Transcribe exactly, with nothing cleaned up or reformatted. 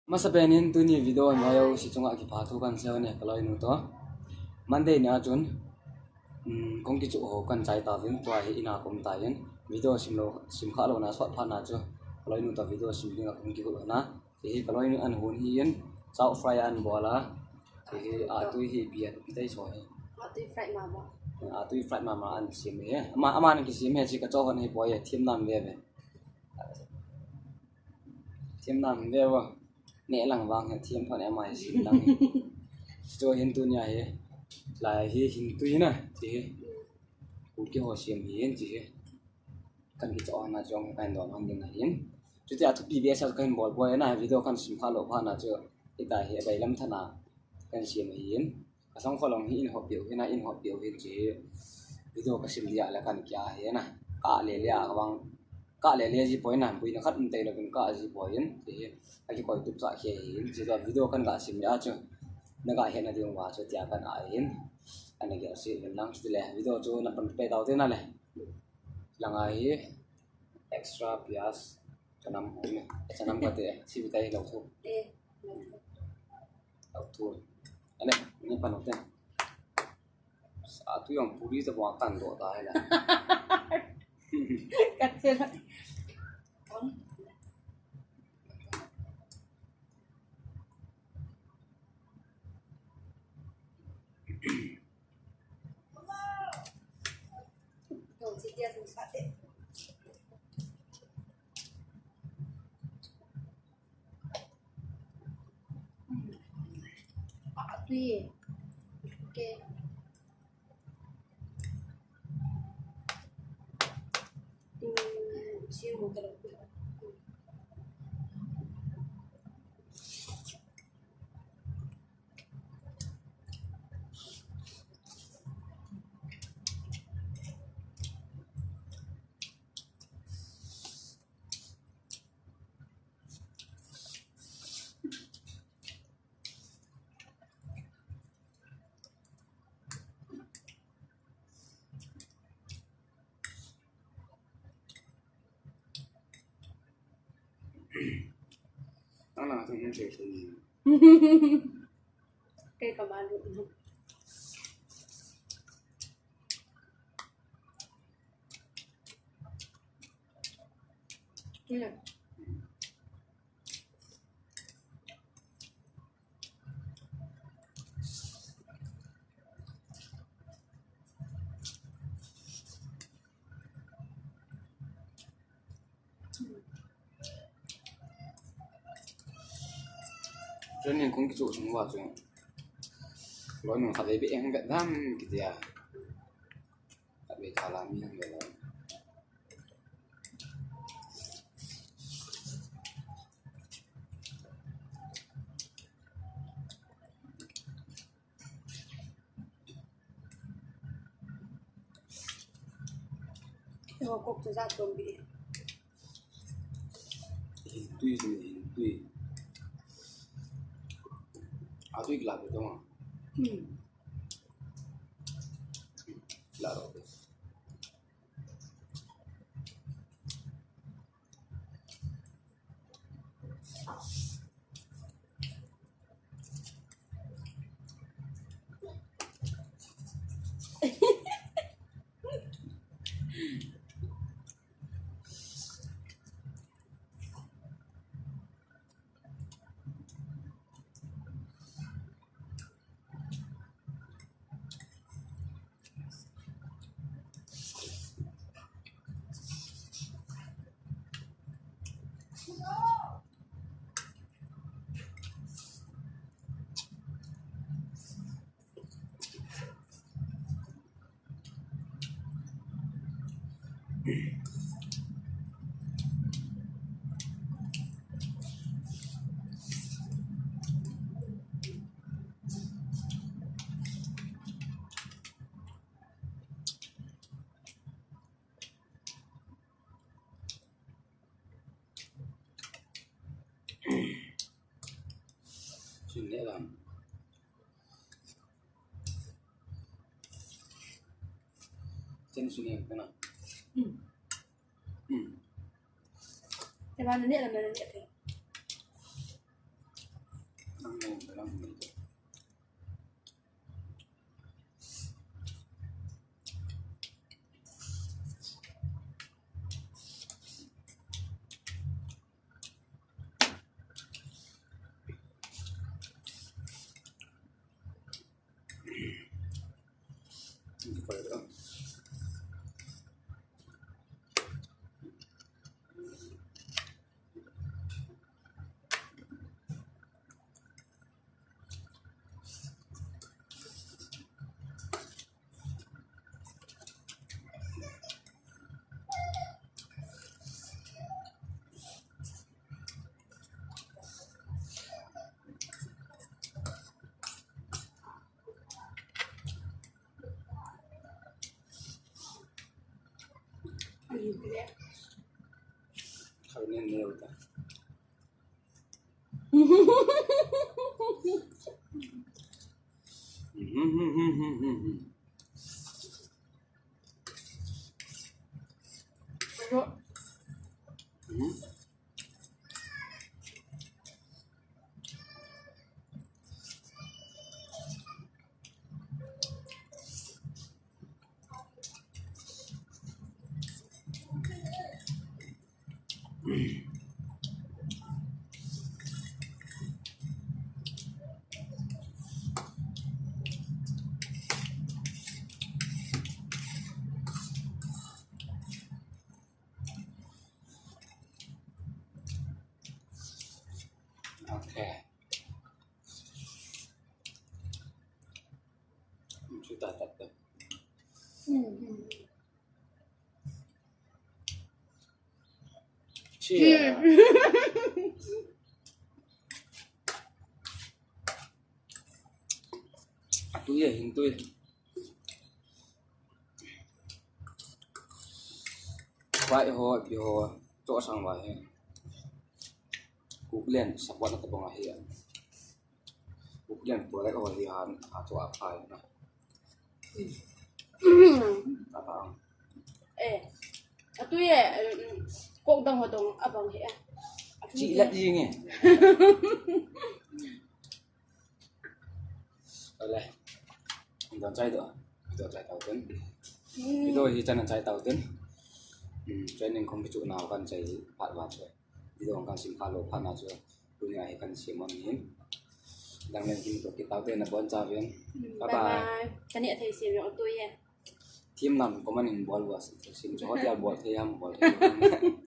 Masapen in tuni video in vayo si chunga kipathu kan seiyu ne kaloinu to. Monday ni a chun, um, kong kichu ho kan chai tauvin tua hi ina kom tauvin. Video sim lou, sim kha lou na sot phat na chu kaloinu to video sim dinga kong kihol na. Hihi kaloinu an hon hi in, chow fry an bol a. Hihi atui hi bia tu pitai so hi. Atui fry mama. Atui fry mama an sim hi. Ama, ama an kisim hi chi ka cho hon hi boi hi thiam nam ve ve. Thiam nam ve vo. Ne lang vang hi thiam phan ama hi sim lang hi. Cho hin tunia hi. Lai hi hin tui na. Chi hi. Kuki ho sim hi in chi hi. Kan kicho na chong kan do man ding ahin. Chuti a thupi bia sa kan bol bol na video kan sim kha lou phat na chu ita hi bai lam thana kan sim ahin. Ka song kholong hi in hop piu hi na in hop piu hi chi video ka sim dia la kan kia hi na. Ka le le a vang ka le le ji poi na bui na khat um tei lo kan ka ji poi in chi hi. Aki koi tup cha khe hi in chi video kan ka sim ya chu. Na ka he na ding wa chu tia kan a hin. Ana ge si ven lang chu le video chu na pan pe tau te na le. Langa hi extra pias chanam hom e. Chanam kate, sibitai lou thu. Eh, lou thu. Lou thu. Ane, ni pan hote. Sa tu yang puri ta buang tan do ta hai la. Kat se la. Ang lang ating yung session. Kay kamalo. Hmm. Training kong kichu chung wa chung. Loi nung khat vei be eng be dam kitia. Khat vei kala mi hang be loi. Eo kok chu ja chom bi. Hin tui chu hin tui. A tui kila be dong. Hmm. Kila ro be. Sun neh lam. Chen sun neh kana. Hmm. Hmm. Te ba neh lam neh te. Khaw nen neu ta. Okay. Chu ta ta ta. Cheers. Atui e, hing tui. Vai ho, pi ho, chohsang vai he. Kuklen support na tabang ahi a. Kuklen project ho hi han, a cho a phai na. Tabang. Eh, atui e, kok dang ho dong abang he. Chi la ji nge. Ale. Don chai do. Do chai tau ten. Video hi chan chai tau ten. Training kong kichu nau kan chai phat va chu. Video kan sim phat lou phat na chu. Tunia hi kan sim man hin. Dang len hin to kitau ten na bon cha ven. Bye bye. Kani athei sim yong atui e. Team nam comment in bol wa sim chu hotel bol thei ham bol thei.